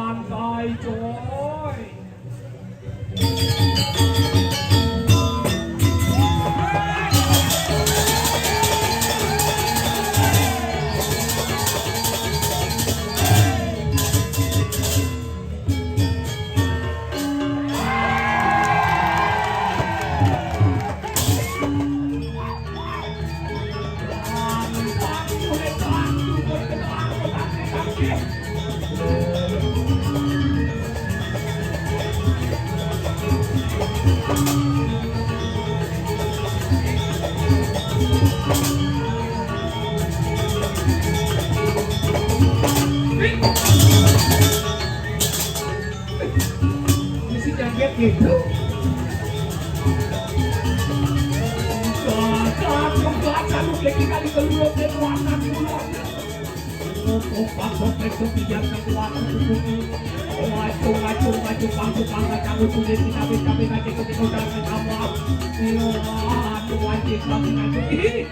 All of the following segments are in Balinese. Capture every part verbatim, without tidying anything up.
Santai coy. Mesti kaget gitu. Gagah, gagah, gagah, lagi kali keluar dan warna keluar. Untuk bangkok itu biar keluar ke bumi. Wajung, wajung, wajung, bangkok, bangkok, kamu sudah tidak bisa, bisa, kita, kita udah sama. Iya, wajib, wajib, wajib.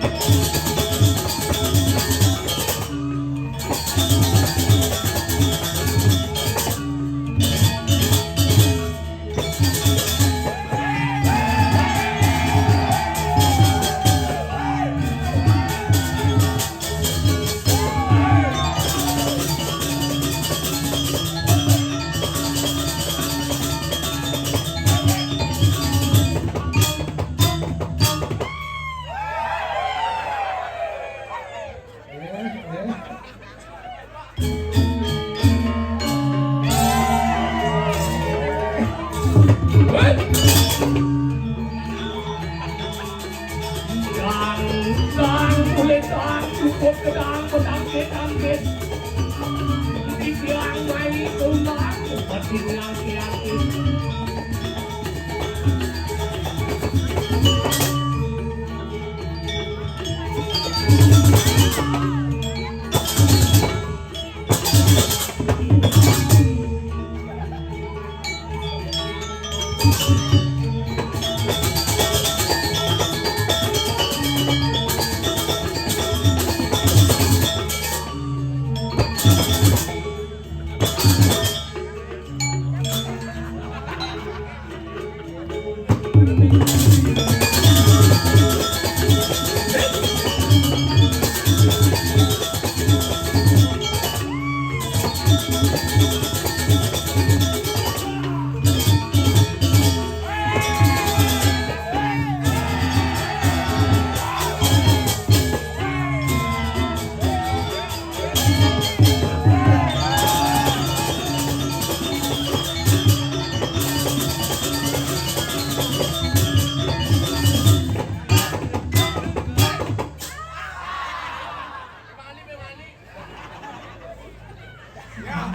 Dang, dang, mulai dang, cukup ke dang, pedang, pedang, pedang. Dibilang main tumbang, seperti yang kiatin.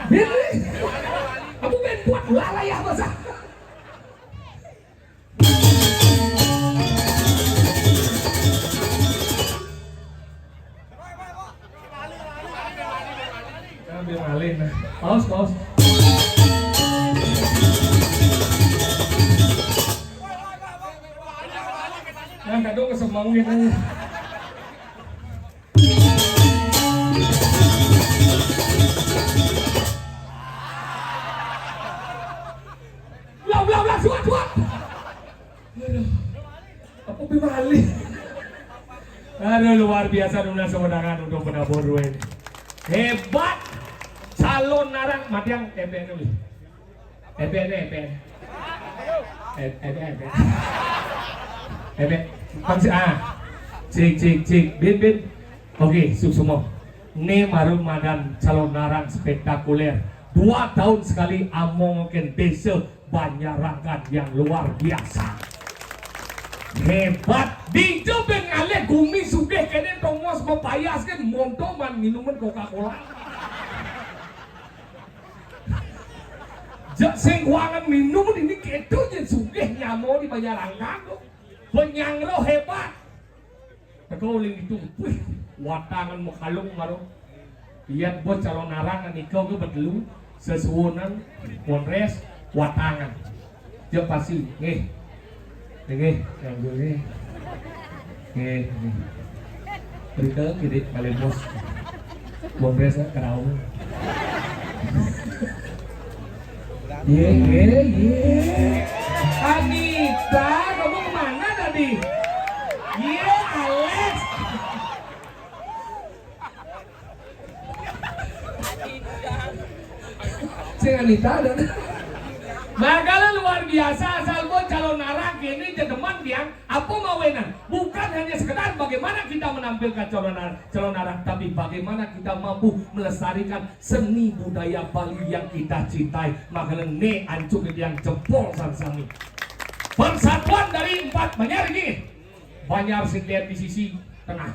Bén, aku bén buat lalai apa sah? Ambil alih, nah. Paus, paus. Nah, kadung kesemangin aja. Ulah, ulah, ulah, suat, suat. Aduh. Apa pi malih? Aduh, luar biasa, nunas kemenangan untuk penabur duit. Hebat. Calon narang matiang M P N dulu. M P N, M P N. M P N, M P N. M P N. Bang si, ah. Cik, cik, cik. Bin, bin. Oke, suksma. Né maru madan calon narang spektakuler. Dua tahun sekali amongin désa Banjarangkan yang luar biasa. Hebat. Dija bén ngalih gumi sugih kéné tongos bepayas kan monto man minuman Coca-Cola. Jak sing kuangan minum ini kéto jén sugih nyama di Banjarangkan to. Penyangro hebat. Teka uling ditu, wih, watangan makalung maro. Yén bos calon narang nika ké betelu, sesuunan, Kondrés, watangan. Jep pasi, nggih. Nggih, nggih, nggih. Nggih, nggih. Berita gede kali bos. Kondrés ya, kerau. Ye, ye, ye. Anita, kamu kemana tadi? Ye, Alex. Sing Anita ada. Makanya luar biasa, asal bos calon narang ini jedeman tiang, apa mawinan? Bukan hanya sekedar bagaimana kita menampilkan calon narang, calon narang, tapi bagaimana kita mampu melestarikan seni budaya Bali yang kita cintai. Makanya né ancu tiang jempol sami-sami. Persatuan dari empat Banjar ini. Banjar sing di sisi tengah.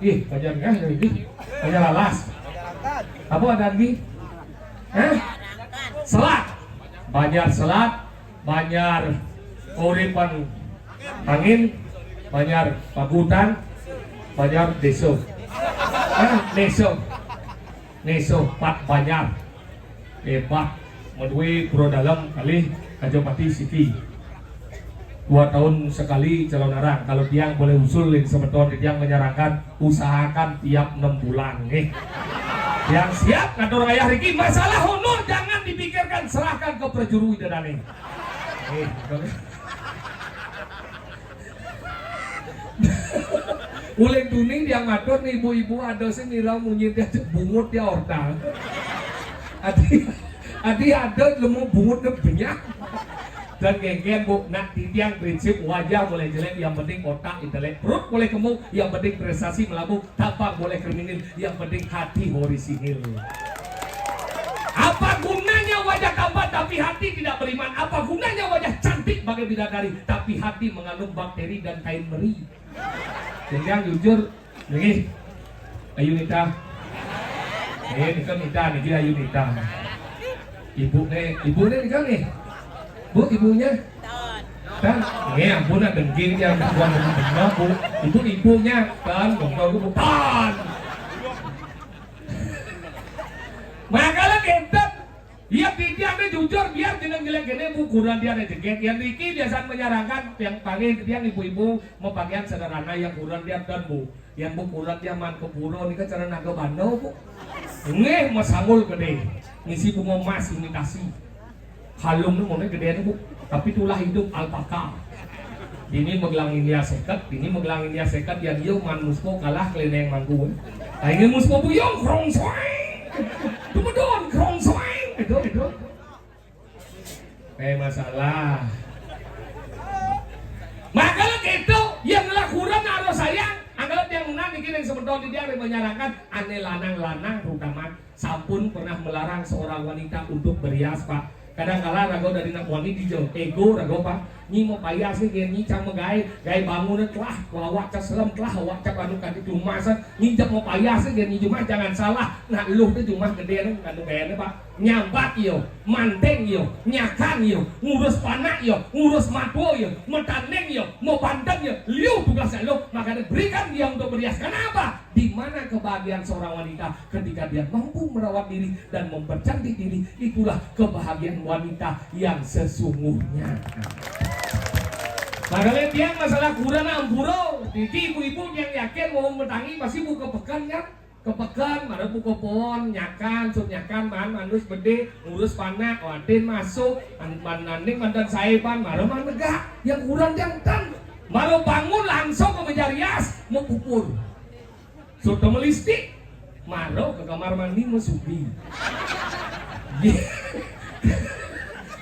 Ih, Banjar Tengah ya ini. Banjar Alas. Apa ada lagi? Hah? Selat. Banjar Selat, Banjar Uripan Angin, Banjar Pagutan, Banjar Désa. Hah? Désa. Néso pat banjar. Hebat. Madué pura dalem kalih Kajapati siki. Dua tahun sekali calon arang. Kalau tiang boleh usul ring semeton tiang menyarankan usahakan tiap enam bulan, nggih. Tiang siap ngatur ayah riki. Masalah honor jangan dipikirkan, serahkan ke prajuru Ida Dané. Nggih. Uling tuni tiang matur nih, ibu-ibu ada sing nira munyi dia bungut dia orta. Adi, adi ada lemu bungut dia banyak. Dan genggen bu, nak titiang prinsip wajah boleh jelek, yang penting otak intelek, perut boleh kemu, yang penting prestasi melabuh, tampang boleh kriminal, yang penting hati horisihil. Apa gunanya wajah tampan tapi hati tidak beriman? Apa gunanya wajah cantik bagai bidadari tapi hati mengandung bakteri dan kain meri? Yang jujur, nggih. Ayu Nita. Eh, nika Nita niki Ayu Nita. Ibu nih, ibu nih nika nih. Bu, ibunya? Tan. Nggih, ampun, nak dengking dia bukan benar, Bu. Itu ibunya. Tan, dong, Bu. Tan. Makanya kita, ya, tiang nih jujur, biar jeneng jelek gini, Bu, kurenan dia ada jegek. Yang niki biasa menyarankan, yang panggil tiang ibu-ibu, mau pakaian sederhana, yang kurenan dia dan, Bu. Yang Bu kurenan dia man ke pura, nika cara naga banda, Bu. Nggih, masanggul gedé. Ngisi bunga emas imitasi. Kalung nih, mau gedé nih, Bu. Tapi tulah hidup alpaka. Ini megelang India seket, ini megelang India seket, yang yo man muspo kalah keleneng mangku. Nah, ini muspo buyung, krong soeng. Tumedon, krong soeng. Itu, itu. Eh, masalah. Makanya gitu, yang ngelakuran harus sayang. Anggalan yang menang niki yang semeton dia menyarankan, ané lanang-lanang terutama sampun pernah melarang seorang wanita untuk berhias, Pak. Kadang kala raga dari nak wanita dijauh, ego raga, Pak. Nyi mapayas gén nyi cang magaé, gaé bangun telah, awak cang selem telah, awak cang anu kadi jumah sa. Nyi jak mapayas gén nyi jumah, jangan salah. Nah, eluh téh jumah gedé anu gaé, Pak. Nyambat yo, manténg yo, nyakan yo, ngurus panak yo, ngurus matua yo, matandéng yo, mabanteng yo, liu tugas eluh. Makanya berikan dia untuk berhias. Kenapa? Di mana kebahagiaan seorang wanita? Ketika dia mampu merawat diri dan mempercantik diri, itulah kebahagiaan wanita yang sesungguhnya. Makanya tiang masalah kureun ampura, jadi ibu-ibu yang yakin mau matangi pasti buka pekan kan? Ke pekan, mara buka pohon, nyakan, sup nyakan, maan manus bedé, ngurus panak, wadin masuk, an-, man-, nanding mantan saéban, mara maan negak, yang kureun yang tan. Mara bangun langsung ke meja rias, mau pupur. Sudah melistik, maro ke kamar mandi masugi.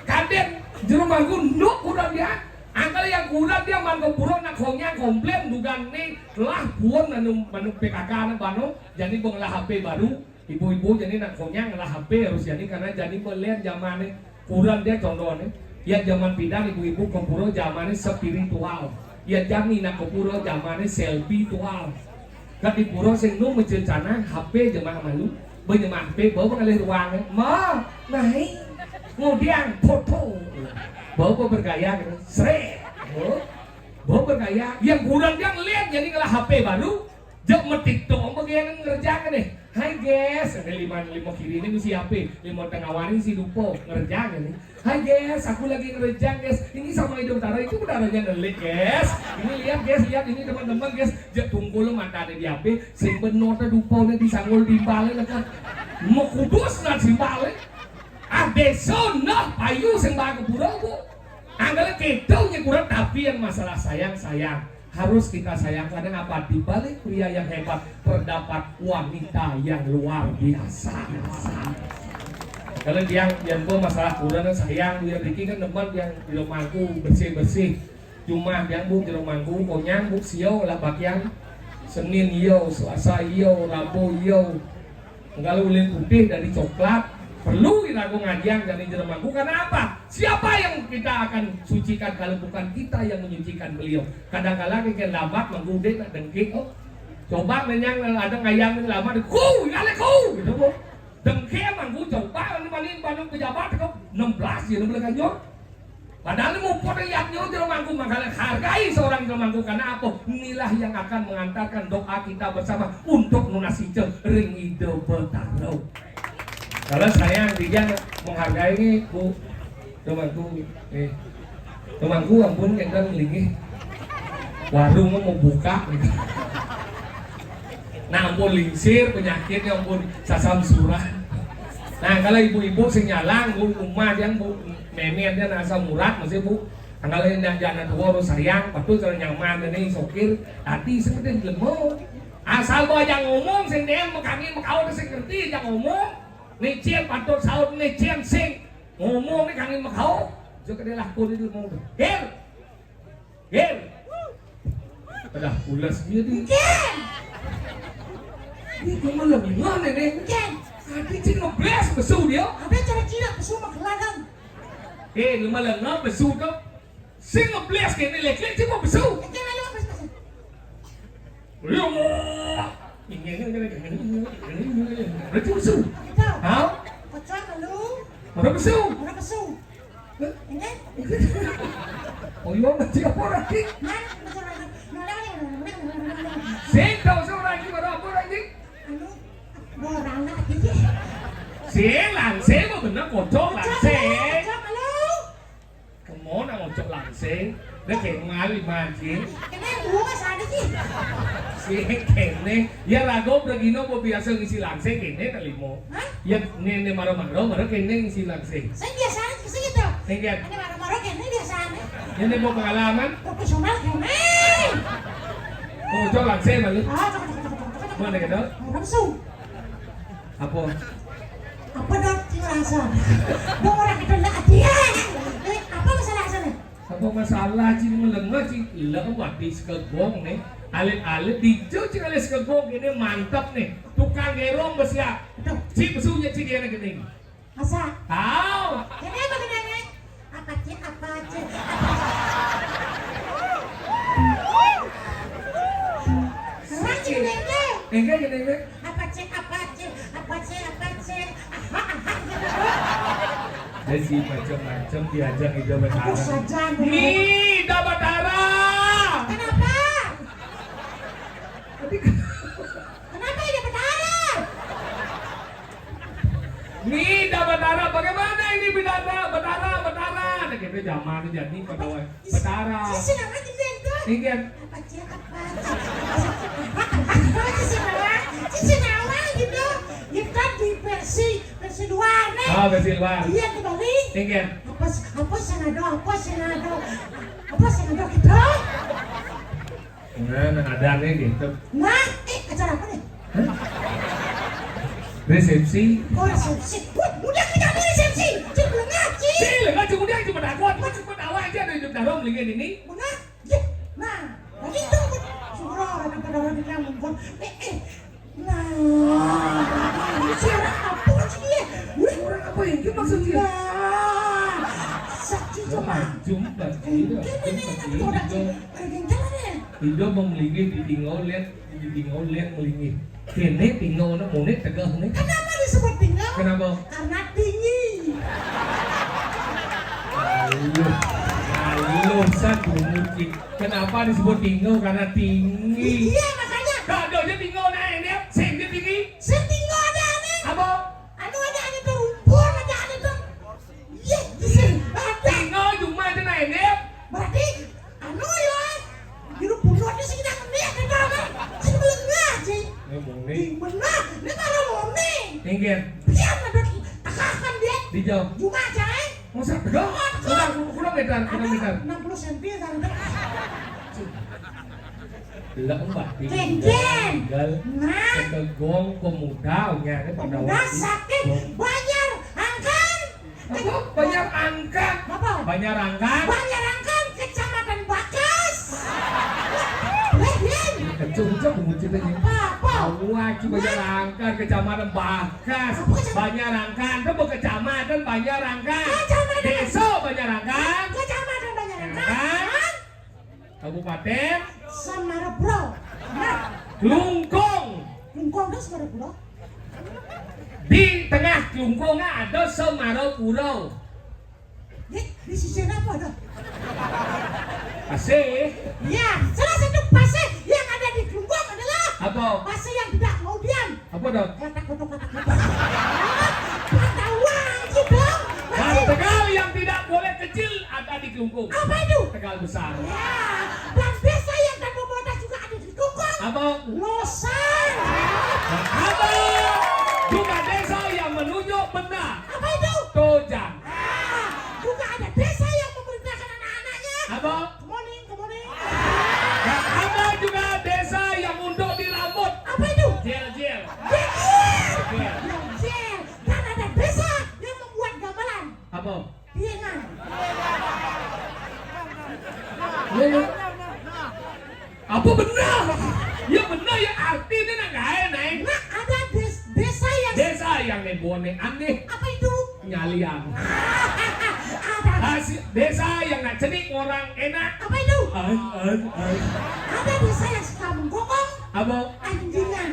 Kadén jero mangku nduk kureun dia. Angkal yang kureun dia mangko pura nak konyang komplain dugan ni telah puun anu anu P K K anu bano, jadi bang lah H P baru. Ibu-ibu jadi nak konyang lah H P harus jadi karena jadi belian zaman ni. Kureun dia contohnya, ya zaman pidan ibu-ibu ke pura zamannya spiritual. Ya jani nak ke pura zamannya selfie tual. Kan di pura sing nu mecil canang H P jemaah malu, beu nyemah H P bawa ngalih ruang. Ma, naik, ngudiang foto. Bawa bergaya gitu. Srek. Oh. Bawa bergaya. Yang kureun dia ngeliat jadi ngelah H P baru, jek metik dong bagian ngerjakan deh. Hai guys, ini lima lima kiri ini mesti H P, lima tengah waring si dupo ngerjakan nih. Hai guys, aku lagi ngerejang guys. Ini sama hidung Tara itu udaranya nelik guys. Ini lihat guys, lihat ini teman-teman guys. Jek tungkul mata ada di H P, sing benar teh dupo nih disanggul timbal kan. Mekudus nah timbal. Ah beso nah payu sing bawa ke pura bu. Anggalnya gitu nya kurang tapi yang masalah sayang sayang. Harus kita sayangkan apa? Di balik pria yang hebat terdapat wanita yang luar biasa. Kalau yang yang gua masalah kurang sayang dia Ricky kan teman yang di rumahku bersih bersih. Cuma yang bu di rumahku konyang bu sio lah bagian Senin iyo, Selasa iyo, Rabu iyo. Kalau ulin putih dari coklat, perlu irago ngajian dari jero mangku. Karena apa? Siapa yang kita akan sucikan kalau bukan kita yang menyucikan beliau? Kadang-kala keke lambat mangku dek nak dengkik oh. Coba menyang ada ngayam lambat, ku, ngale ku, gitu bu. Dengkik mangku coba anu paling bandung pejabat kok enam belas ya enam belas kanyor. Padahal muput yang nyuruh jero mangku, makanya hargai seorang jero mangku karena apa? Inilah yang akan mengantarkan doa kita bersama untuk nunas ijo ring Ida Betara. Kalau saya yang tiga menghargai ini, Bu, jero mangku, eh, jero mangku ampun kita linggih warung mau buka gitu. Nah, ampun lingsir penyakitnya ampun sasam surah. Nah, kalau ibu-ibu sing nyalang, bu, umah yang bu, Mémé dia nasa murat masih bu. Tanggal ini jana tua harus sayang, betul kalau nyaman ini sokir, hati seperti lemo. Asal bawa yang ngomong sing dia mekangin mekau sing ngerti yang ngomong. Nicil patut saut nicil sing ngomong ni kangin mekau. Juga dia laku ni dulu mau. Hil. Hil. Pada pulas dia di. Ini cuma lebih mana ni? Tadi cing ngeblas besu dia. Apa cara Cina besu mah gelagang? Eh, lu malah ngap besu tu. Sing ngeblas kene lek lek cuma besu. Iya. Ini ini ini ini. Berarti besu. Hah? Pecah lu. Orang besu. Orang besu. Ini. Oh iya, nanti apa lagi? Mana besu lagi? Sing tahu seorang lagi baru apa lagi? Anu, orang lagi. Sing langsing apa bener kocok langsing. Kemo nak ngocok langsing. Dia kayak ngali mancing. Kene dua sadé sih. Sing kene. Ya rago bergino mau biasa ngisi langsing kene tak limo. Hah? Ya nene maro-maro maro kene ngisi langsing. Saya biasa aja sih gitu. Tinggal. Ini maro-maro kene biasa aja. Ini mau pengalaman. Profesional kene. Ngocok langsing balik. Ah, cocok cocok cocok cocok. Mana gitu? Langsung. Apa? Apa dong cing rasa? Dong orang itu nak dia. Eh, apa masalah sana? Apa masalah cing melengah cing? Lah mati sekegong nih. Alit-alit dijo cing alit sekegong ini mantap nih. Tukang gerong besiak. Aduh. Cing besunya cing dia gini. Masa? Tahu. Kenapa kenanya? Apa cing? Apa cing? Apa cing? Enggak gini, enggak. Apa cek, apa cek, apa cek, apa cek. Aha, aha, gitu. Jadi macam-macam diajak Ida. Aku berharap saja, aku Nih, Ida Batara. Kenapa? Tapi kenapa Ida Batara? Nih, Ida Batara, bagaimana ini Batara, Batara, Batara? Nah, kita zaman jadi pada Betara. Sisi nama jadian tuh. Ingat. Apa cek, apa cek, apa sisi nama, sisi nama gitu. Gitu di versi, versi luar nih. Oh, versi luar. Iya, di Bali. Ingat. Apa s-, apa sih nado, apa sih nado, apa sih nado gitu. Nah, nah, ada nih gitu. Nah, eh, acara apa nih? Hah? Resepsi. Oh, resepsi. Wah, udah kita ada resepsi. Cuma ngaji. Sih, lah, cuma dia cuma takut. Cuma tahu aja ada hidup dalam lagi ini. Mana? Ya, nah, lagi itu aku suruh orang pada orang bilang ngumpul. Eh, eh. Nah, siapa sih dia? Wih, orang apa yang dia maksudnya? Nah, sakti cuma. Cuma, cuma. Ini kan orang cuma. Ini kan orang. Ido mau melingih di tinggal lihat, di tinggal lihat melingih. Kene tinggal nak munik tegah nih. Kenapa disebut tinggal? Kenapa? Karena tinggi. Aluh, aluh, san bunyi. Kenapa disebut tinggal? Karena tinggi. Iya, makanya. Kado aja tinggal naik dia, sing dia tinggi. Sing tinggal ada nih. Apa? Anu ada, ada tuh rumpun, ada, ada tuh. Iya, di sini. Ada. Tinggal cuma aja naik dia. Berarti anu ya, juru bunuh di sini yang ini ada apa? Sini belum ngaji. Ini muni. Di mana? Ini kalau muni. Inggih. Dia ada tekakan dia. Dijawab. Cuma aja, eh. Masa tegak? Kurang, kurang meter, kurang meter. Enam puluh senti, tante. Lah, Mbak, Kengkeng. Tinggal. Nah. Ke Gong Pemuda, ya, ini pada pemuda waktu sakit. Gong. Banjar Angkan. Apa? Banjar Angkan. Apa? Banjar Angkan. Banjar Angkan, Kecamatan Bakas. Weh, Yen. Kecil-kecil bungut ceritanya. Apa? Apa? Awak, Banjar Angkan, Kecamatan Bakas. Apa, Kecamatan? Banjar Angkan, itu berkecamatan Banjar Angkan. Kecamatan. Desa Banjar Angkan. Kecamatan Banjar Angkan. Angkan. Kabupaten Semarapura. Nah. Klungkung. Klungkung itu Semarapura. Di tengah Klungkung ada Semarapura. Di, di sisi apa ada? Pasir. Ya, salah satu pasir yang ada di Klungkung adalah apa? Pasir yang tidak mau diam. Apa dong? Kotak, kotak, kotak, kotak. Ketahuan gitu. Dan tegal yang tidak boleh kecil ada di Klungkung. Apa itu? Tegal besar. Ya. Dan desa yang tanpa batas juga ada di Klungkung. Apa? Losan. Dan ada juga desa yang menunjuk benda. Apa itu? Tojang. Ah, juga ada desa yang memerintahkan anak-anaknya. Apa? Come on in, come on in. Dan ada juga desa yang untuk di rambut. Apa itu? Jel, jel. Jel. Jel. Jel. Dan ada desa yang membuat gamelan. Apa? Piengan. Iya, iya. Apa benar? Ya benar ya, artinya nak gae, Nay. Nah, ada des-, desa yang desa yang nebone aneh. Apa itu? Nyalian. Ada. Desa yang nak cenik orang enak. Apa itu? An, an, an. Ada desa yang suka menggokong. Apa? Anjingan.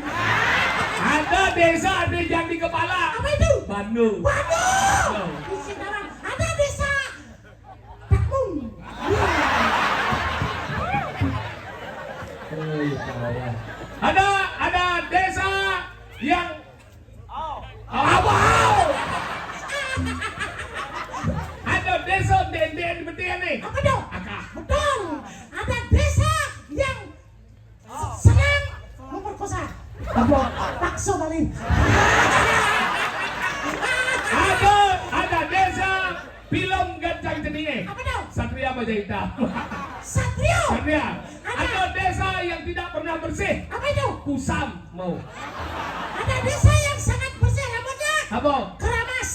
Ada desa ada yang di kepala. Apa itu? Bandung. Bandung. Ada desa Takmung. Oh, iya, salah. Ada, ada desa yang apa? Ada desa denden betul nih. Apa dong? Akah. Betul. Ada desa yang senang memperkosa. Apa? Bakso Bali. Ada, ada desa film Gancang Cening. Apa tuh? Satria Baja Hitam. Satrio. Satria. Ada. Ada desa yang tidak pernah bersih. Apa itu? Kusam mau. Ada desa yang sangat bersih rambutnya. Apa? Keramas.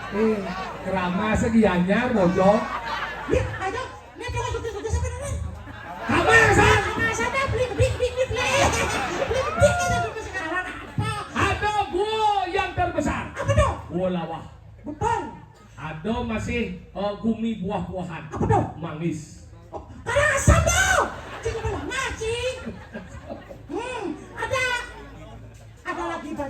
Eh, keramas di anyar, bojong. Ya, ayo. Ini coba sukses-sukses apa namanya? Kamasan. Kamasan dah, beli, beli, beli, beli, beli. Beli, beli, kita tunggu sekarang. Apa? Ada gua yang terbesar. Apa tuh? Gua lawah. Betul. Ada masih, eh, gumi buah-buahan. Apa tuh? Manggis. Oh, karang asam tuh. Cing, apa lama, Cing? Hmm,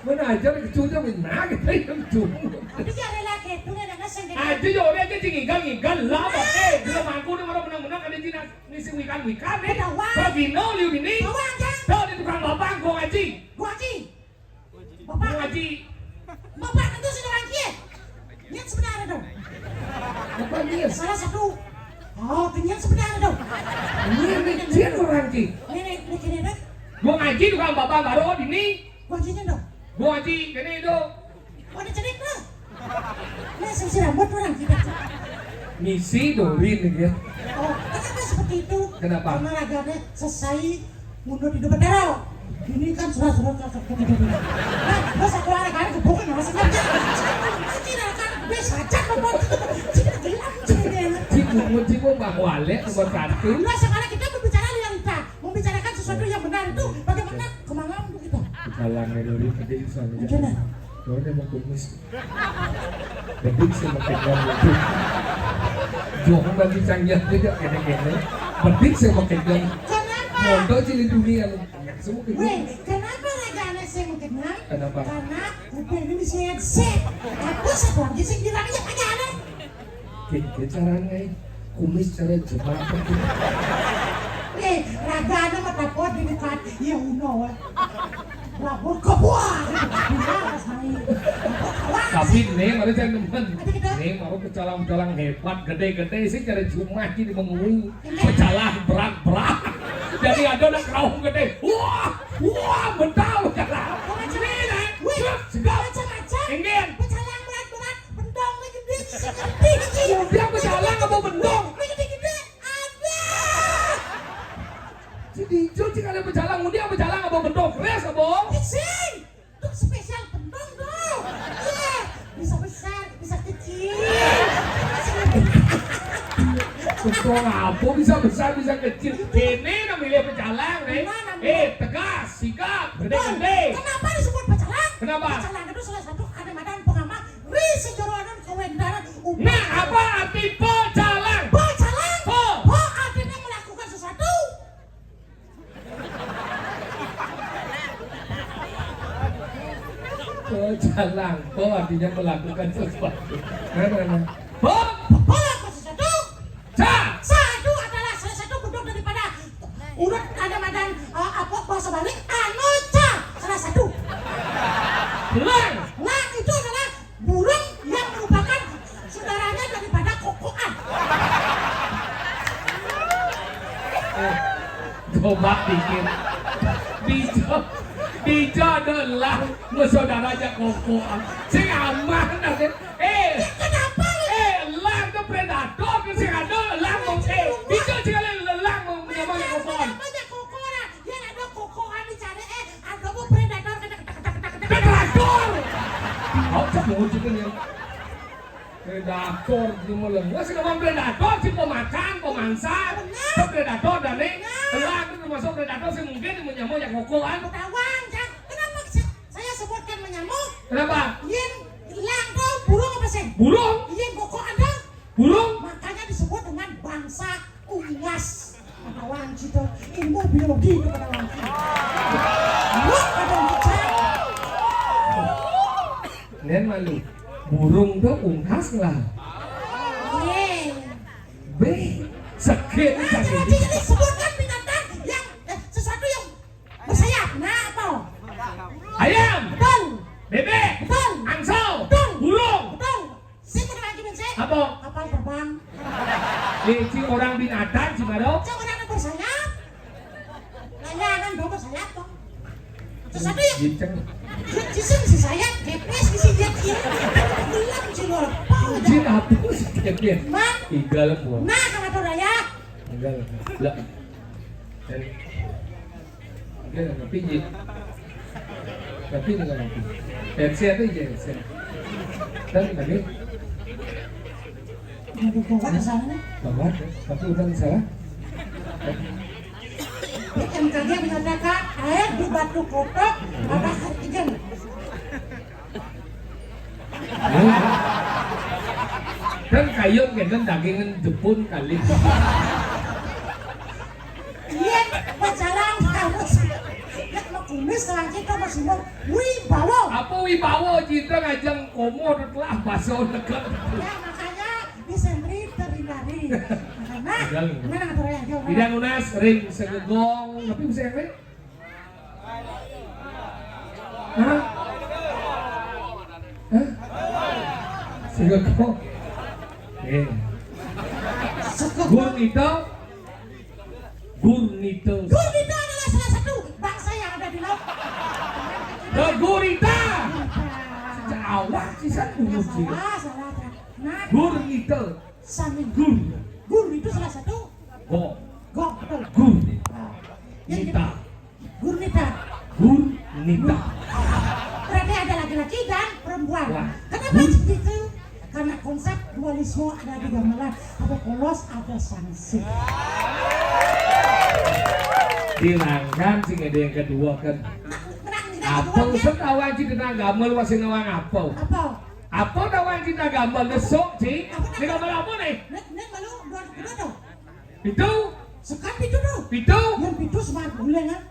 Mana aja kecucuk, nah, kita yang cuma. Tapi jangan lagi, itu ada ngasih. Aja ya, udah aja, cing, igal, igal, lah, eh, belum aku nih, orang menang-menang, ada cina. Ngisi wikan-wikan, eh. Bawang. Kalau dino, liu dini. Bawang, Jang. Tahu di tukang babang, gua ngaji. Gua ngaji. Bapak. Gua ngaji. Bapak tentu sudah lagi, ya? Niat sebenarnya dong. Apa dia? Salah satu. Oh, kenyang sebenarnya dong. Ini, ini, dia orang ngaji. Ini, ini, ini, ini, ini. Gua ngaji, tukang babang, baru dini. Gua ngajinya dong. Gua ngaji, kene dong. Ada cerita. Nah, sing si rambut orang kita. Misi Dorin nih dia. Oh, kenapa seperti itu? Kenapa? Karena raganya selesai mundur di Dobatero. Ini kan sudah sudah sudah sudah sudah. Nah, terus aku olahraga gebukin sama sengaja. Tidak akan gue saja membuat tidak gelap ceritanya. Cipu, cipu, Mbak Wale, nomor satu. Nah, sekarang kita berbicara realita, membicarakan sesuatu yang benar itu bagaimana kemauan kita. Jalan Dorin tadi soalnya. Gimana? Dorin emang kumis. Bedik sing makin nyambung. Jong bagi canggih juga kene-kene. Bedik sing makin nyambung. Kenapa? Mondo cilin dunia lu. Semua gitu. Weh, kenapa raja aneh sing makin nyambung? Kenapa? Karena kuping ini sehat-sehat. Aku satu aja sing bilang ya kagak aneh. Kayak gitu caranya. Kumis cara jebak. Eh, raga aneh mah takut di dekat. Iya, uno, weh. Labur kebuah. Iya, mas main. Tapi nih, mana jangan demen. Ada kita. Nih, mau pecalang-pecalang hebat, gede-gede sih, cara cuma di mengui. Pecalang berat-berat. Jadi ada anak kaum gede. Wah, wah, mental pecalang. Ini, nih. Wih, segala macam-macam. Ingin. Pecalang berat-berat, bendong nih gede, sih, gede, sih. Dia pecalang apa bendong? Nih gede-gede. Ada. Jadi, cing ada pecalang, dia pecalang apa bendong? Keras apa? Sing. Itu spesial bendong dong. Iya, bisa besar, bisa kecil. Bendong apa bisa besar, bisa kecil? Ini namanya pecalang, nih. Gimana, eh, tegas, sigap, gede-gede. Kenapa disebut pecalang? Kenapa? Pecalang itu salah satu ada madan pengamal ri sejoroanan kawendaran. Nah, apa arti pecalang? Pecalang. Pe. Pe artinya melakukan sesuatu. Pecalang, pe artinya melakukan sesuatu. Nah, nah, nah. Pe. Pe, pe, pe, sesuatu. Ca. Ca itu adalah salah satu bentuk daripada urut ada madan, eh, apa, bahasa Bali, anu ca, salah satu. Lang. Lang itu adalah burung yang merupakan saudaranya daripada kokoan. Eh, coba pikir. Dijo, dijo ada elang, saudaranya kokoan. Sing aman, ada. Eh, ya, kenapa lu? Eh, elang itu predator, sing ada elang mau, eh, dijo sing ada elang mau menyamar kokoan. Namanya kokoan. Yang ada kokoan dicari, eh, ada mau predator, kena ketak, ketak, ketak, ketak. Predator. Kau cek mau juga nih. Predator di malam. Nggak sih, ngomong predator sih, pemakan, pemangsa. Benar. Itu predator dan nih. Benar. Elang itu termasuk predator sih, mungkin yang menyamar yang kokoan. Ketahuan, Cak. Kenapa sa-, saya sebutkan menyamuk? Kenapa? Yen elang tuh burung apa sih? Burung. Yen kokoan tuh burung. Makanya disebut dengan bangsa unggas. Ketahuan gitu. Ilmu biologi itu ketahuan gitu. Lu pada bicara. Nen malu. Burung tuh unggas lah. Iya. Be, sakit. Nah, jadi, jadi sebutkan binatang yang, eh, sesuatu yang bersayap. Nah, apa? Ayam. Betul. Bebek. Betul. Angsa. Betul. Burung. Betul. Sing udah lagi, Bang, sih. Apa? Kapal terbang. Eh, si orang binatang, si Maro. Si orang yang bersayap. Layangan dong bersayap, dong. Sesuatu yang Ginceng. Ginceng si sayap, gepes si dia kiri. Belum, si Maro. Apa udah? Jin Iya, iya. Mak. Igal, Bu. Nah, sama tuh ya. Igal. Lah. Dan, igal, tapi ji-, tapi dengan apa? Headset aja, headset. Dan tadi Aduh, gawat kesana nih. Gawat, tapi udah salah. B M K G menyatakan air di Batu Kotok ada antigen. Kan kayun kan dagingan Jepun kali. Iya, pacaran harus. Ya, mau kumis lah, kita masih mau wibawa. Apa wibawa, cinta ngajeng komo telah baso dekat. Ya, makanya di sentri terhindari. Karena, Gagal. Mana ngatur ya, ayo, mana? Tidak nunas, ring segegong, tapi bisa yang lain? Hah? Hah? Segegong. Eh. Segegong. Gur Nito. Gur Nito. Gur Nito adalah salah satu bangsa yang ada di laut. Gurita. Gurita. Sejak awal sih saya Nggak dulu sih. Salah, salah. Nah, Gur Nito. Sami. Gur. Gur itu salah satu. Go. Go, betul. Gur. Ah. Yang Nita. Gurnita. Gurnita. Berarti ada laki-laki dan perempuan. Wah. Kenapa Gur- begitu? Karena konsep dualisme ada di gamelan. Ada polos, ada sanksi. Dilangkan sing ada yang kedua kan. Nah, nah, nah, Apa kedua, usah kan? Tahu aja tentang gamel masih nawang apa? Apa? Apa tahu aja tentang gamel nesok sih? Apa? Di gamel apa nih? Nek, nek malu dua kedua dong. Pitu. Sekan pitu tuh. Pitu. Yang pitu semar bulan kan?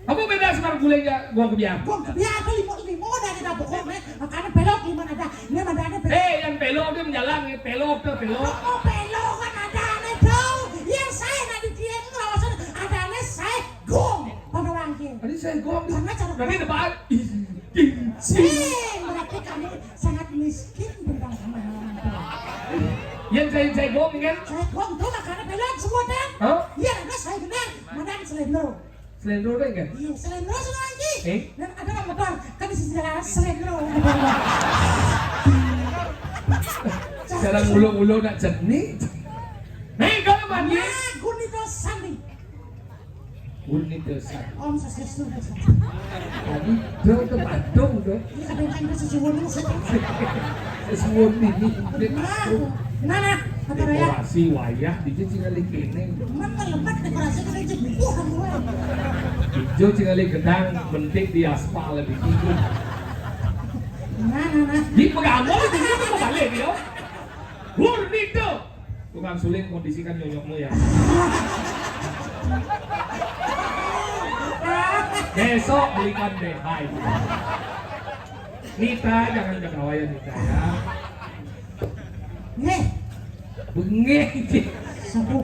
Apa beda semar bulan ya? Gua kebiar. Gua kebiar ada lima lima dari dapur kok nih. Makanya belok lima ada. Ini ada ada belok. Eh, yang belok dia menjalan nih, belok tuh belok. Oh, belok kan ada aneh tuh. Yang saya nanti dia itu ngelawasan ada aneh saya gong pada wangkil. Tadi saya gong. Karena cara berarti depan. Ih, ih, ih. Eh, berarti kamu sangat miskin bentang sama orang tua. Yang saya saya gong kan? Saya gong tuh makanya belok semua kan? Hah? Iya, ada saya benar. Mana selendro? Selendro deh kan? Iya, selendro semua lagi. Eh? Dan ada nama motor kan di sisi jalan selendro. Jalan ulo-ulo nak jernih. Nih kalau mandi. Nah, Gunito Sandi. Gunito Sandi. Om Swastiastu. Tadi dia ke Bandung tuh. Iya, ada yang kan sesuatu. Sesuatu ini. Nah, nah, nah, apa ya? Dekorasi wayah di sini kali kene. Mana lebat dekorasi kali itu bukan gue. Ijo sing kali gedang mentik di aspal di situ. Nah, nah, nah. Di pengamor itu dia tuh balik yo. Gunito. Tukang suling kondisikan nyonyokmu ya. Besok belikan B H itu. Nita, jangan ketawa ya, Nita ya. Nih. Bengek. Satu.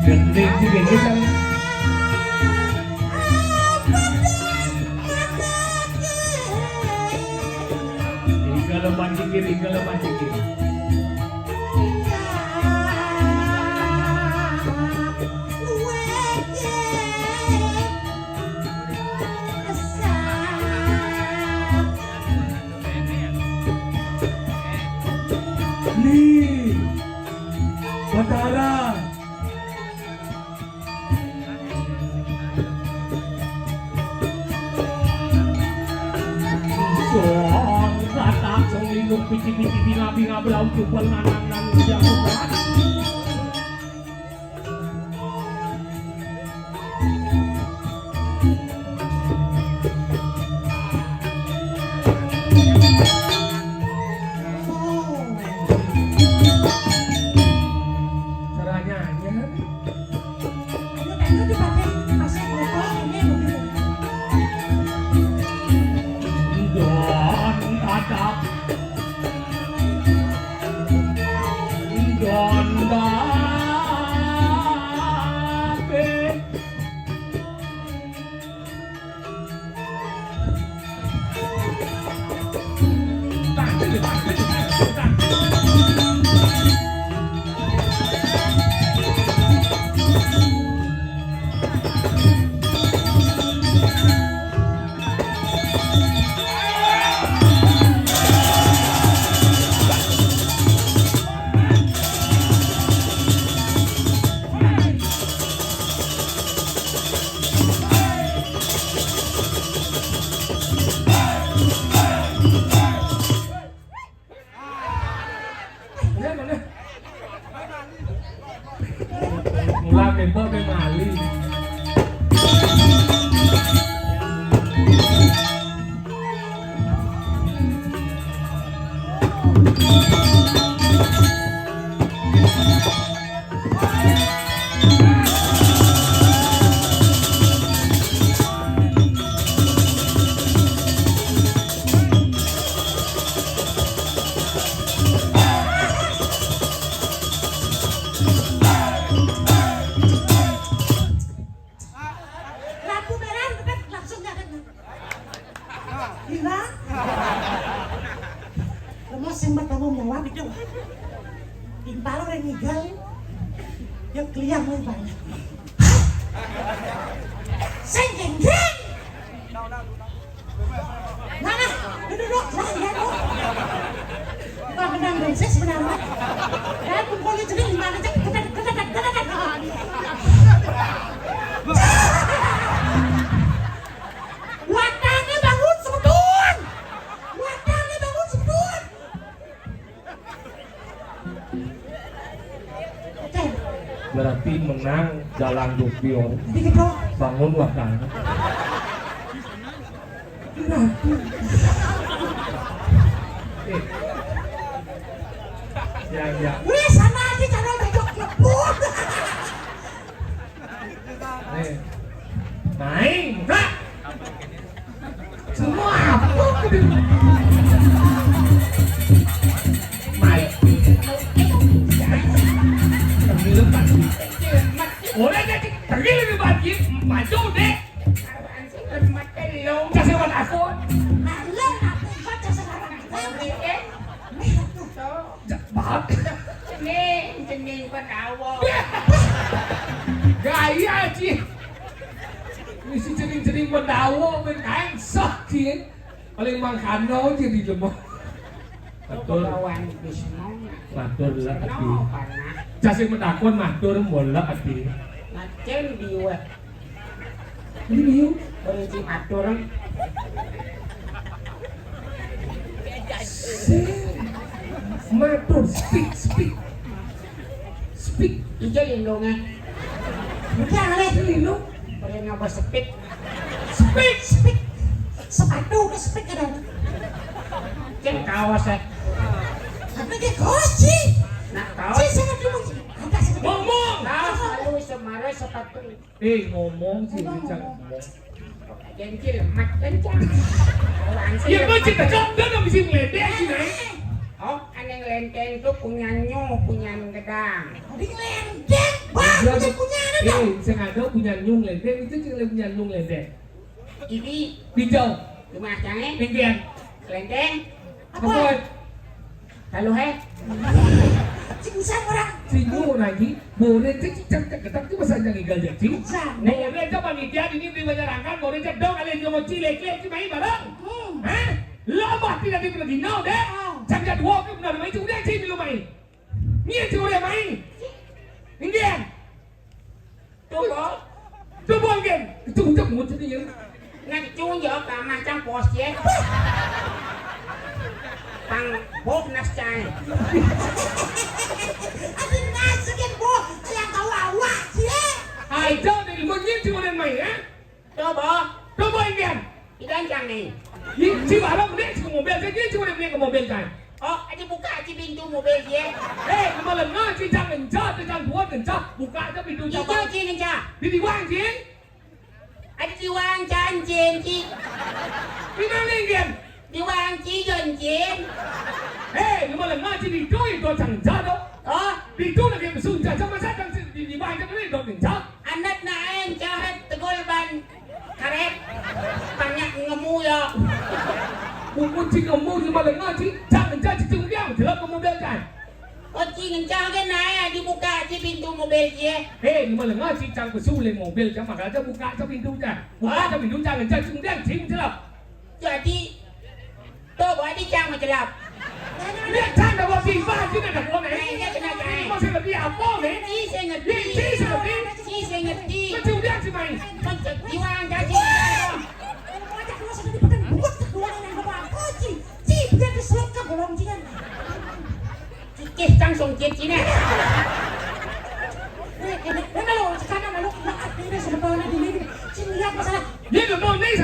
Gending juga kita. Iga lepan dikit, iga lepan dikit. Ni Batara. Song katak song lindung pici-pici binga-binga belau cupel nanang nang ujang. Caranya aja. Don adak. Don babe. Tembok pe mali. Lampu merah, tetep langsung nyadar. Gila. Lemos sing bertanggung jawab itu. Timpal orang ngigal. Ya kliang lu banyak. Sing geng geng. Mana? Duduk, duduk. Lah, iya, kok. Bukan benang dong, sih sebenarnya. Ya, pukul itu di mana, cek, cek, cek, cek, cek, cek. Watangnya bangun sebetulnya. Watangnya bangun sebetulnya. Berarti menang jalan dupion. Jadi gitu. Bangun watang. Berarti. Eh. Ya, ya. Wih, sama aja cara bejok nyebut. Eh. Main, Kak. Semua apa? Main. Oleh jadi pergi lebih baik, maju deh. Kasih buat aku. Malu, aku ikut sekarang. Maaf. Cening, cening Pendawa. Gaya, Ci. Misi cening-cening Pendawa, ben kain sah, Ci. Paling mangkano, Ci, di lemah. Matur. Kawan Bisma. Matur lah, Ati. Kenapa, nah? Jas sing matakon matur, mbola, Ati. Ngacen diwek. Ini yuk. Berhenti matur. Sing matur, speak, speak. Speak. Ija lindunge. Udah, Ale. Lindung. Boleh ngapa speak? Speak, speak. Sepatu ke speak ada. Cek kaos, eh. Apa dia kaos, Ci? Nah, kaos. Ci, sangat dulu. Apa sih? Ngomong. Kaos lalu semara sepatu. Eh, ngomong sih, ngomong. Janji lemak kencang. Iya, kok cerita jawab dong, bisa ngeledek sih, Nay. Oh, aneh lenteng tuh punya nyu, punya gedang. Jadi ngeledek, Bang, punya punya ada, Bang. Eh, sing ada punya nyu ngeledek, itu sing punya nyu ngeledek. Ini. Hijau. Rumah canggih. Tinggian. Lenteng. Apa? Apa? Kalau he. Sing usah orang. Sing orang lagi. Boleh cek cek cek ketak cuma saja ngigal jadi. Boleh aja panitia ini di Banjarangkan, boleh cek dong, ada yang mau cilek cilek cuma bareng. Hmm. Hah? Lo mah tidak di Pergino deh. Oh. Cek jadwal ke benar main cuma sih belum main. Nih cuma main. Tinggian. Coba. Coba, Gen. Itu udah muncul ya. Nang cung ya, kamah cang pos ya. Pang bok nas cang. Ada nas, Gen, bok. Yang tahu awak, cie. Ayo, dari lu nyinci udah main, ya? Coba. Coba, Gen. Digancang nih. Ci barang beli ci mobil, ci ci udah beli ke mobil kan. Oh, aja buka aja pintu mobil dia. Eh, kemarin ngaji jangan jatuh, jangan buat kencah. Buka aja pintu. Ija ci kencah. Di diwang ci. Aja diwang can cin ci. Di mana, Gen? Diwang ci jon cin. Eh, kemarin ngaji di doi do jangan jatuh. Oh, di doi lagi pesun jajah masa dan di diwang jangan do kencah. Anak naen jahat tegol ban karet banyak ngemu ya. Buku cing ngemu di malam ngaji, jangan jadi cing diam, jelek ngemu belkan. Oh, cing kencang ke nae dibuka ci pintu mobil cie. Hei, di malam ngaji, cang besule mobil, cang maka aja buka aja pintunya. Buka aja pintu, jangan jadi cing diam, cing jelek. Jadi, tuh, bawa di cang macelap. Ini cang ada buat tiba, ini ada buat, eh. Ini masih lebih apa, nih? Ini saya ngerti. Ini saya ngerti. Ini saya ngerti. Kecil dia sih, main. Konsep jiwa yang jadi. Buat keduanya yang bawa apa, Ci? Ci, biar diselot ke bolong, Ci, kan? Cikih, cang song, Ci, Ci, nih. Ini, ini, ini lo,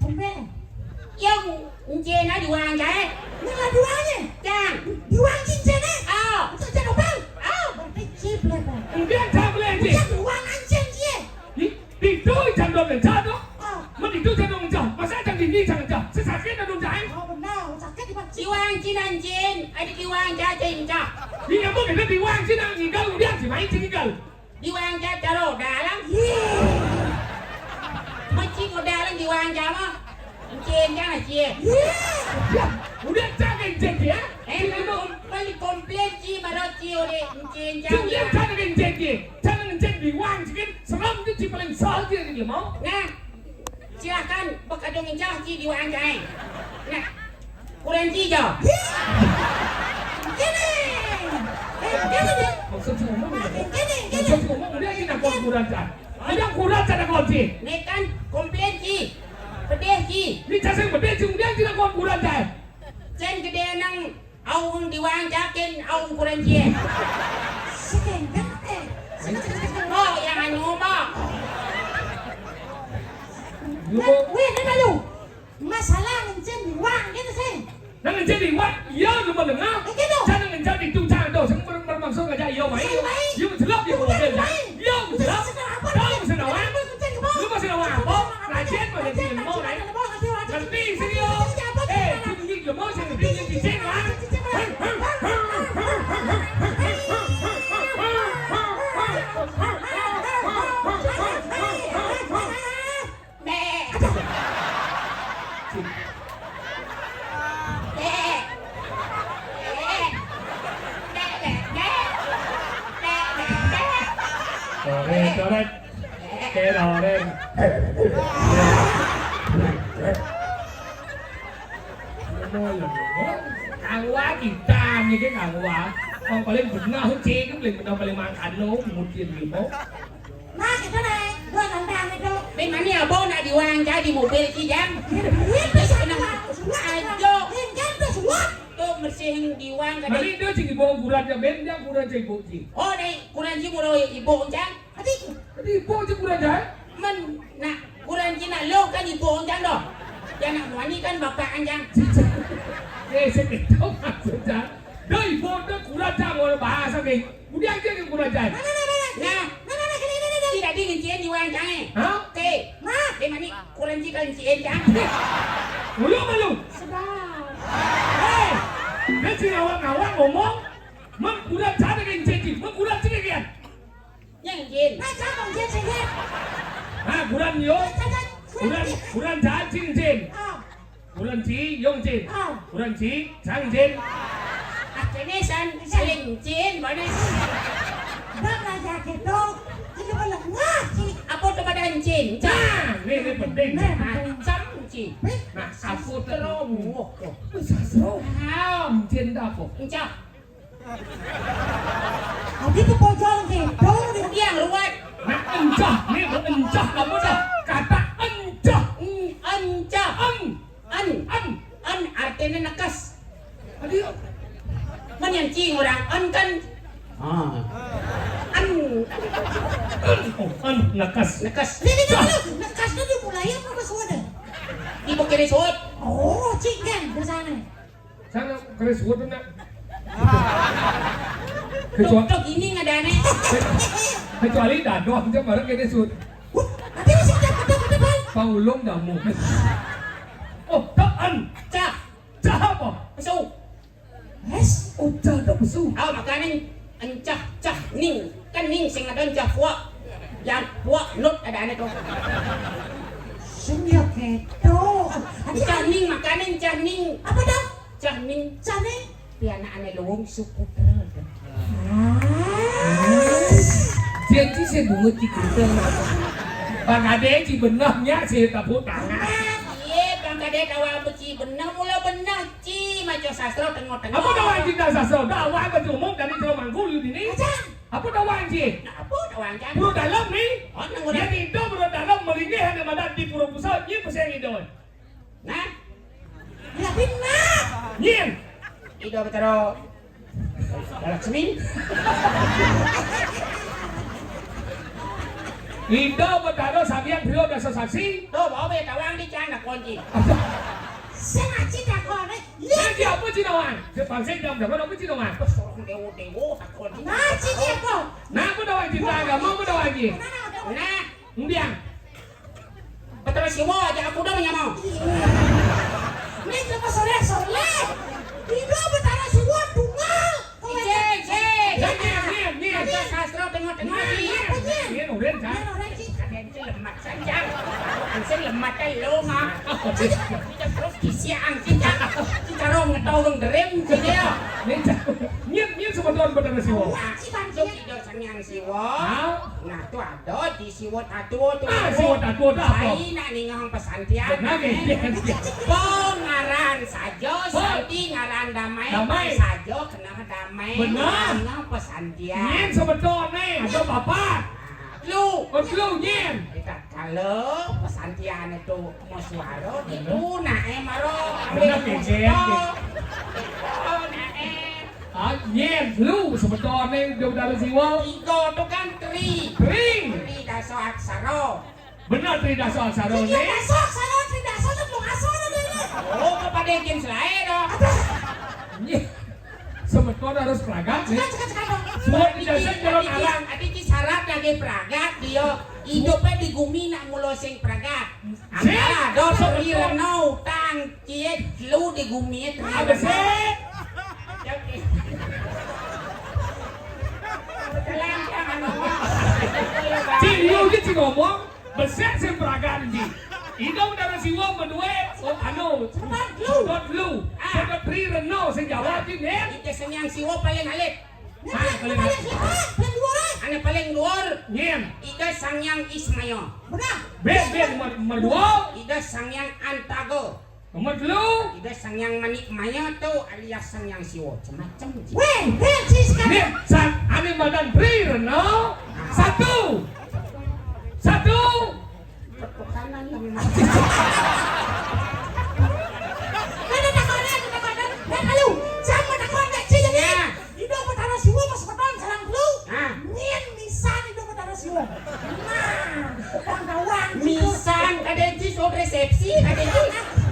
Tumben. Yang encén na diwang jaé. Nah, diwangnya. Cang. Diwang cincinnya. Oh. Encén, encén opal. Oh. Berarti cip lah, Bang. Kemudian cang boleh, Cik. Yang diwang encén, Cik. Di, di itu cang dong encén, tuh. Oh. Mun itu cang dong encén. Masa cang di ini cang encén? Sesakit ada encén. Oh, benar. Sakit di mana? Diwang cin encén. Ada diwang cacing encén. Iya, Bu, kita diwang cin, ngigal, kemudian si main cing ngigal. Diwang ca caro dalang. Yee. Mecik ko dalang diwang ca mah. Encén ca na cie. Yee. Ya, udah ca encén ya. Eh, beli komplit ci baru ci udah encén ca. Udah ca encén ya. Ca encén diwang ci kan. Serem ci paling soal dia mau. Nah, silahkan bekadung encah ci diwang ca. Nah, Kuranci, Jo. Kéné. Eh, kéné, Dek. Maksud si ngomong, maksud si ngomong, dia ini nak kuranci. Ada kuranci, ada kunci. Ini kan komplit, Ci. Pedih, Ci. Ini ca sing pedih, Ci, dia ini nak kuranci. Cén gedé nang aung diwang ca kén aung kuranci. Sekéngkén, eh. Oh, yang anu mah. Wih, ini malu. Masalah ngencén diwang, gitu sih. Nang ngencén diwang, iya, lu mau dengar? Eh, gitu. Jangan ngencén itu, jangan dong. Saya ber-, bermaksud ngajak iya, main. Saya main. Iya, jelas, iya, mobil, ya. Iya, jelas. Tahu, mesin apa? Lu masih nawang apa? Rajin, masih mau, main. Ngerti, sini, yo. Eh, tinggi, lu mau, saya tinggi, tinggi, tinggi, kan? Mek. Mek. Mek, mek, mek. Mek, mek, mek. Coret, coret. Coret. Kang Wah kita niki Kang Wah. Wong paling bener sih, paling bener paling mangkano mungkin gitu. Nah, gitu, Neng. Gua nantang itu. Bén mani abon nak diwang jadi mobil ki, Jang. Ini bisa. Ajo. Ini bisa. Tuh, bersihin diwang ka. Mani dia sing ibu kuranci, bén dia kuranci ibu sih. Oh, Neng, kuranci mulai ibu, Jang. Adi. Adi ibu sih kuranci, eh? Men, nak, kuranci nak lo kan ibu, Jang, doh. Ya, nak, mani kan bapak, Jang. Eh, saya tahu maksudnya. Dah ibu, dah kuranci, mau bahasa, Neng. Udah aja yang kurang ajar. Nah, nah, nah, nah, nah. Nah. Nah, nah, nah, gini, gini, gini. Tidak dingin, cien, iwan, jangan. Hah? Oke. Nah. Dia mani, kurang jika, cien, jangan. Malu, malu. Sedap. Hei, dia si ngawang-ngawang ngomong, mengkurang cara kan jadi, mengkurang sini kan. Yang jin. Nah, jangan jin, sini. Nah, kurang yo. Nah, jangan. Kurang, kurang jahat, cing, cing. Ah. Kuranci, yong cin. Ah. Kuranci, sang cin. Ah, kéné san, saling cin, mana? Bang aja gitu. Itu malah ngaci. Apa tuh pada cin? Nah, ini, ini penting. Nah, nah, cang cin. Nah, apa tuh? Sastro, oh, oh. Sastro. Wow. Cin apa? Encah. Adi tu pojol gitu. Dia ruwet. Nah, encah, ni encah apa dah? Kata encah. En-, encah. En. En. En. En artinya nekas. Adi. Kan yang cing orang en kan. Ah. En. En. Oh, en nekas. Nekas. Ni, ni, ni, ni. Nekas tu dimulai apa pas wadah? Ibu kiri suut. Oh, cing kan bersana. Sana keris wudhu nak. Kecuali, tok, tok ini ngadane. Kecuali dadoh aja bareng kene sud. Wah, nanti masih ada, ada, ada, Bang. Pangulung damu. Oh, tok en. Cah. Cah apa? Pesu. Wes. Oh, cah tok pesu. Oh, makane encah, cah ning. Kan ning sing ada encah puak. Yang puak nut ada ane tuh. Sing ya keto. Cah ning, makane cah ning. Apa dah? Cah ning. Cah ning. Pianakane Luwung Suputra. Ah. Dia ci sing bungut ci gudel. Bang Ade ci benehnya sing tepuk tangan. Iya, Bang Ade tawa beci beneh, mula beneh ci maca sastra tengah-tengah. Apa tawa cinta sastra? Tawa berjumuk dari Jawa Mangku, yuk ini. Apa tawa ci? Nah, apa tawa ci? Pura dalam nih. Oh, nang ora. Dia itu pura dalam melingih hanya madan di pura pusat, ini pesan itu. Nah. Ya, benar. Nyin. Ida Betara Laksmi. Ida Betara Sabian Trio Dasa Saksi. Tuh, bawa be tawang di cang nak kunci. Sing aci takon, eh. Iya. Nanti apa Cina Wang? Dia pangsit jam berapa apa Cina Wang? Sorong dewo-dewo takon. Nah, Cina apa? Nah, apa dah Wang Cina? Agama apa dah Wang Cina? Nah, Mbiang. Betara Siwa aja aku dah menyamau. Ini cuma soleh-soleh. Ida Betara Siwa tunggal. Cik, cik. Nien, nien, nien. Baca sastra tengok-tengok, nien. Apa nien? Nien, urin, kan? Nien, urin, cik. Ada yang lemak saja. Langsung lemak kan lo, mah. Cik, cik, terus kisian, cik, cik. Cik, cara ngetau orang derem, cik, ya. Nien, nien, nien semeton Betara Siwa. Wah, cik, bang, cik. Ida Sang Hyang Siwa. Hah? Nah, tu ada di Siwa Tatua tu. Ah, Siwa Tatua tu apa? Sai nak ningong pesantian. Benar, eh? Nggih, nggih. Pengaran saja, Hah? Santi ngaran damai, Damai. Saja kena damai. Benar. Ningong pesantian. Nien semeton ni, ada papat. Ah, telu. Oh, telu, nien. Kita kalau pesantian itu mau suara, Benar. Itu nak, eh, maro. Benar, ambil nggih, nggih, nggih. Oh, nak, eh. Ah, nien, lu semeton ni dia Betara Siwa. Tiga tu kan tri. Tri. Tri dasa aksara. Benar, tri dasa aksara ni. Tri dasa aksara, tri dasa tu belum asal ada ni. Oh, kepada kin selain dah. Apa? Nien. Semeton harus pragat ni. Cakap, cakap, cakap. Sebab di dasa jalan arang. Ada di syarat lagi pragat dia. Hidupnya di gumi nak mula sing pragat. Angkara, dos, ri, rena, utang, ciet, lu di gumi, terima. Apa sih? Cik, lu je cik ngomong, besar sing pragat, cik. Ida Betara Siwa berdua, oh, anu, sedot lu. Sedot lu. Ah. Sedot ri, rena, sing jawab, cik, ni. Ida Sang Hyang Siwa paling alit. Nah, paling, paling, paling, paling luar, eh. Ane paling luar. Nien. Ida Sang Hyang Ismaya. Benar. Ben, ben, mer-, merdua. Ida Sang Hyang Antaga. Nomor telu. Ida Sang Hyang Manik Maya tu alias Sang Hyang Siwa. Macam-macam. Weh, weh, sis, kan. Nien, sang, ane badan tri rena. Satu. Satu. Ada takonan, ada takonan. Eh, halo. Sama takon, Cik, jadi. Ya. Ida Betara Siwa pas petang sareng telu. Ah. Nien misan Ida Betara Siwa. Nah, orang kawan. Misan kada ci soal resepsi, kada ci.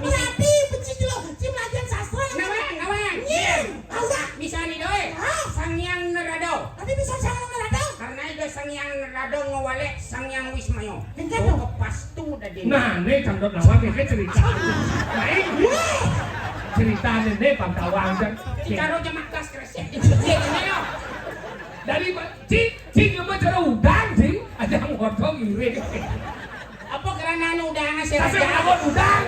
Berarti beci dulu. Ci belajar sastra. Nawang, nawang. Nien. Awak. Misan Ida, eh. Hah? Sang Hyang Nerada. Tapi bisa Sang Hyang Nerada? Karena Ida Sang Hyang Nerada ngewalek Sang Hyang Wismaya. Enggak tuh. Pas tu dah dia. Nah, ni cangdot nawang ni cerita. Baik. Cerita ni, ni pantauan kan. Caro jemak tas kresek. Dari ma-, ci, ci nyoba cara udang, ci. Aja ngotong iring. Apa kerana anu udang hasil Hasil kerja? Ngawon udang.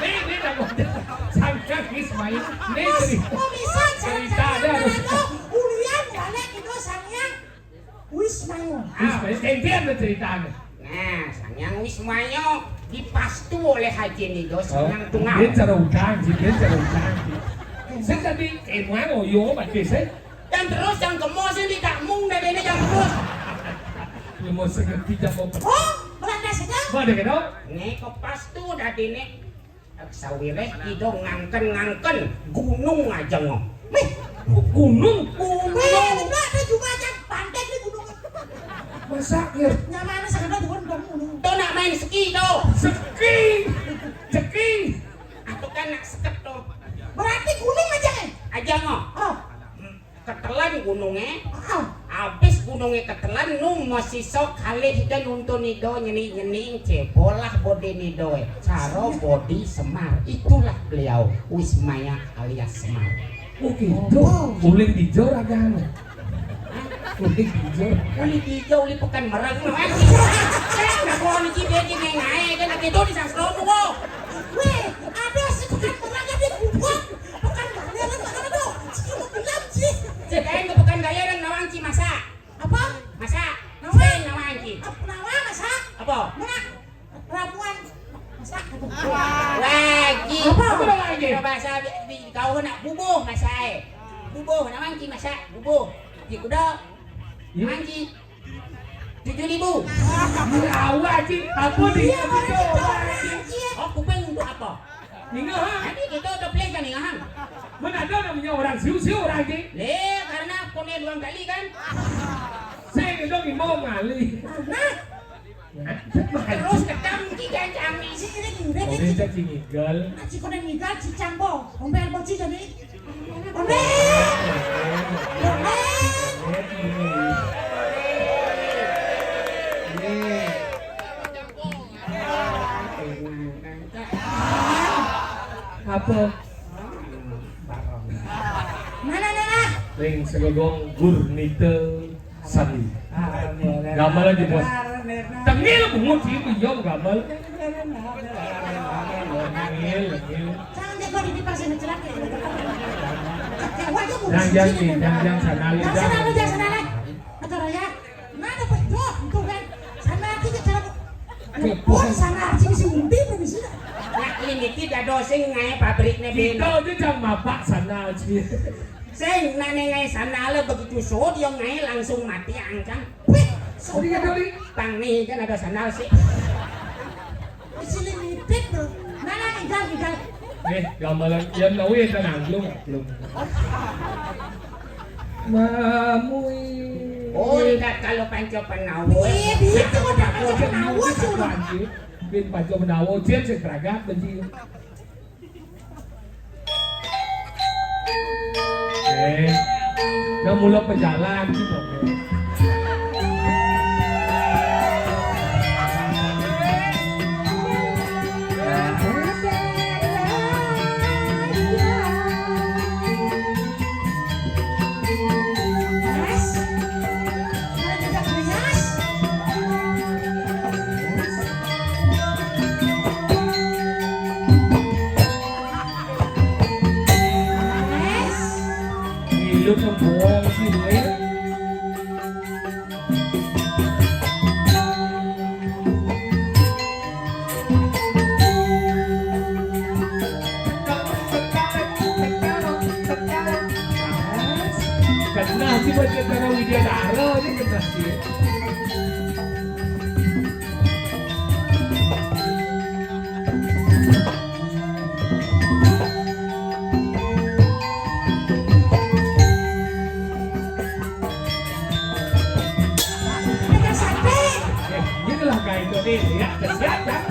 Ni, ni dah ngotong. Sangkang Ismail. Ni cerita. Cerita ada. Ulian balik itu Sang Hyang Wismaya. Ah, Wismaya. Gantian tu ceritanya. Nah, Sang Hyang Wismaya dipastu oleh Haji Nido Sang Hyang Tunggal. Dia cara udang, ci. Dia cara udang, ci. Saya tadi, eh, mau, oh, yo, baca saya. Dan terus yang kemo sing ditakmung dari ini yang terus. Dia mau sengerti jam apa? Oh, Belanda sedang. Mana kena? Ni kepas tu dah dini. Sawireh Ida ngangken-ngangken gunung aja ngo. Meh, gunung? Gunung. Meh, enggak ada juga aja pantai di gunung. Masa, ya? Nyaman sana turun dong gunung. Tu nak main ski tu. Ski. Ski. Atau kan nak seket tu. Berarti gunung aja, eh? Aja ngo. Oh. Hmm. Ketelan gununge. Ah. Abis gununge ketelan, nu masisa kalih Ida nuntun Ida nyeni-nyeni, cebolah bodi Ida, eh. Cara bodi Semar. Itulah beliau, Wismaya alias Semar. Oh, gitu. Oh. Uling ijo ragane. Hah? Uling ijo. Uling ijo, uling pekan mereng, no, eh. Eh, nak orang iki dia gini ngae, kan, gitu di sastra, wo. Weh, ada si pekan mereng, dia buat. Pekan Baler, mana tu? Cik, mau bilang, cik. Cik, aing ke Pekan Baler, nawang ci masak. Apa? Masak. Nawang? Cik, nawang ci. Apa nawang masak? Apa? Mana? Ramuan masak. Lagi. Apa? Apa lagi? Kalau bahasa di, di, kau nak bubuh masak, eh. Bubuh, nawang ci masak, bubuh. Di kuda. Hmm? Nawang ci. Tujuh ribu. Awak, cik. Apa ni? Iya, orang itu, orang, cik. Oh, kuping untuk apa? Ningah, ha? Nanti kita tu pelik kan ningah, ha? Mana ada namanya Orang siu-siu orang ki. Le, karena kone doang kali kan. Saya ngedong imong ngali. Nah, terus kedam ki kan kami sih ini gini. Oke, kita sih ngigel. Nah, si kone ngigel, si cangbo. Ombel bocil jadi. Ombel. Ombel. Apa? Mana, mana? Ring segogong gurnita sandi. Gamelan di bos. Tengil bungut si biyong gamel. Tengil, tengil. Jangan dia gua di pasir mencelak. Jangan, jangan, jangan, jangan sana, jangan. Jangan sana, jangan sana. Atau raya. Mana betul itu kan? Sana aja cara. Pun sana aja bisa undi permisi. Nah, ini tidak dosing ngae pabriknya. Kita aja jangan mapak sana aja. Sing nane ngae sandale begitu so dia ngae langsung mati angkang. Wih, so dia doli. Tang nih kan ada sandal sih. Isi limited, bro. Mana igal igal. Eh, gamelan yang tahu ya tenang belum belum. Mamui. Oh, tidak kalau panco penawo. Iya, bisa udah panco penawo sudah. Bin panco penawo, dia sing keragat benci. Eh, yang mula pejalan gitu. Ngilu kembung sih, Boy. Kena sih buat cara Widya Dara ini kena sih. Inilah kain ini ya, kesian kan?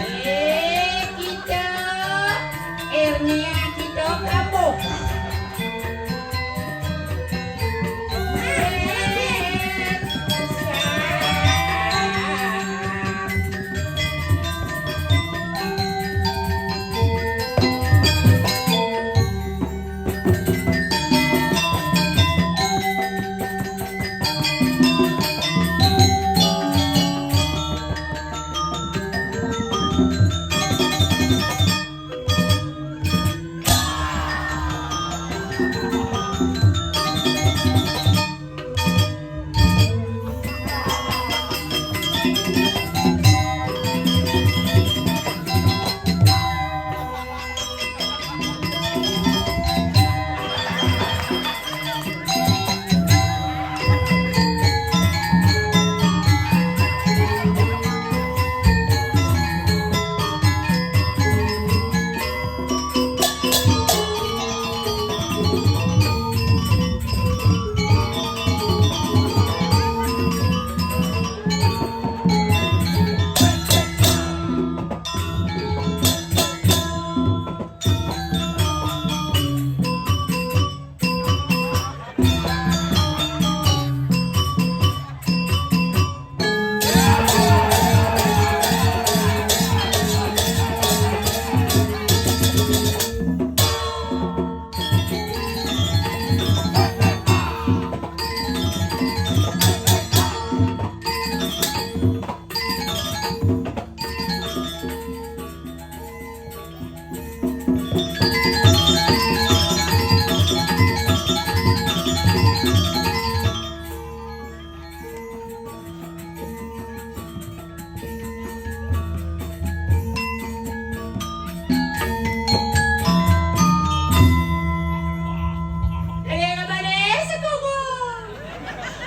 Eh, kita, Ernia kita kampung.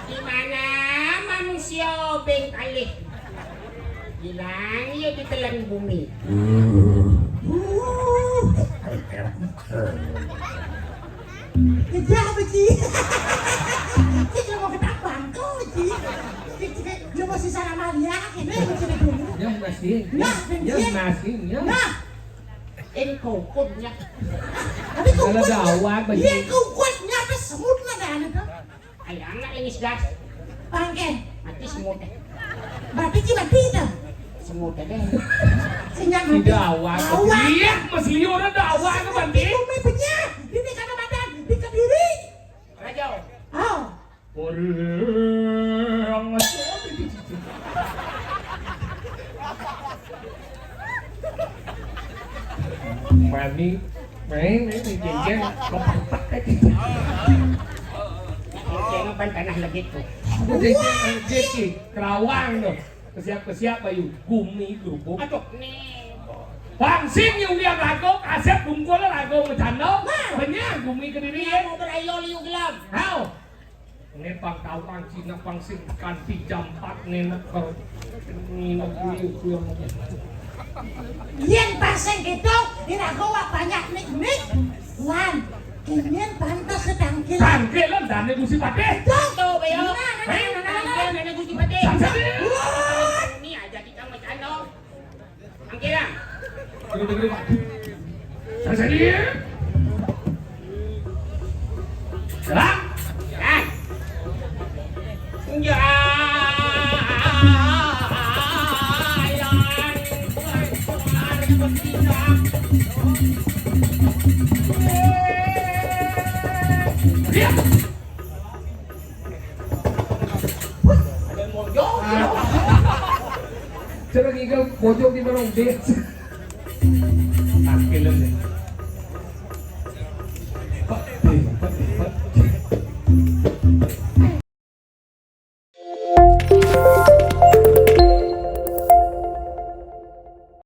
Di mana manusia bengkalih? Bilang iya ditelan bumi. Kerja apa, Ci? Ci cuma mau ketabang kok, Ci. Ci, Ci, lu mau sisa sama dia, akhirnya mau cerita dulu. Ya, masih. Ya, Ya, masih, ya. Nah. Ini kokotnya. Tapi Kalau kokot. Dawa, Iya, begitu. Kokotnya apa semut lah dah, ada tuh. Ayang nak ini sudah. Bangke. Mati semut deh. Berarti Ci mati dah. Semut deh. Senyap mati. Tidak awal. Awal. Iya, masih orang dah awal ke Mati. Bumi punya. Di negara badan, di Kediri. Raja. Oh. Orang. Mani, main, main, main, jeng, jeng, kepentak aja. Jeng, jeng, apa tanah lagi tuh? Jeng, jeng, jeng, jeng, Kerawang tuh. Kesiap-kesiap, Bayu. Gumi, gerubuk. Aduh, nih. Bang Sing yang dia rago, kasep dungkul rago, bercanda. Nah. Benyang, gumi Kediri. Iya, mau berayo liu gelam. Hao. Ini pang tawang Cina pang sing kanti jampat nenek ker-, nginep dulu pulang. Yen pas sing gitu, ira gua banyak nik-nik. Lan, kinin pantas setangkil. Tangkil lan dane Gusti Patih. Tuh, tuh, Bayo. Nah, nah, nah, nah, nah, nah. Tangkil dane Gusti Patih. Samsat. Wah. Ini aja kita macam Angkira. Gede, gede, Pak. Saya sendiri. Serang. Serang. Ya. Ya. Ada yang mojok. Ah. Coba gigel, mojok di mana, Ude? Takilan deh. Pak, eh, Pak, eh, Pak.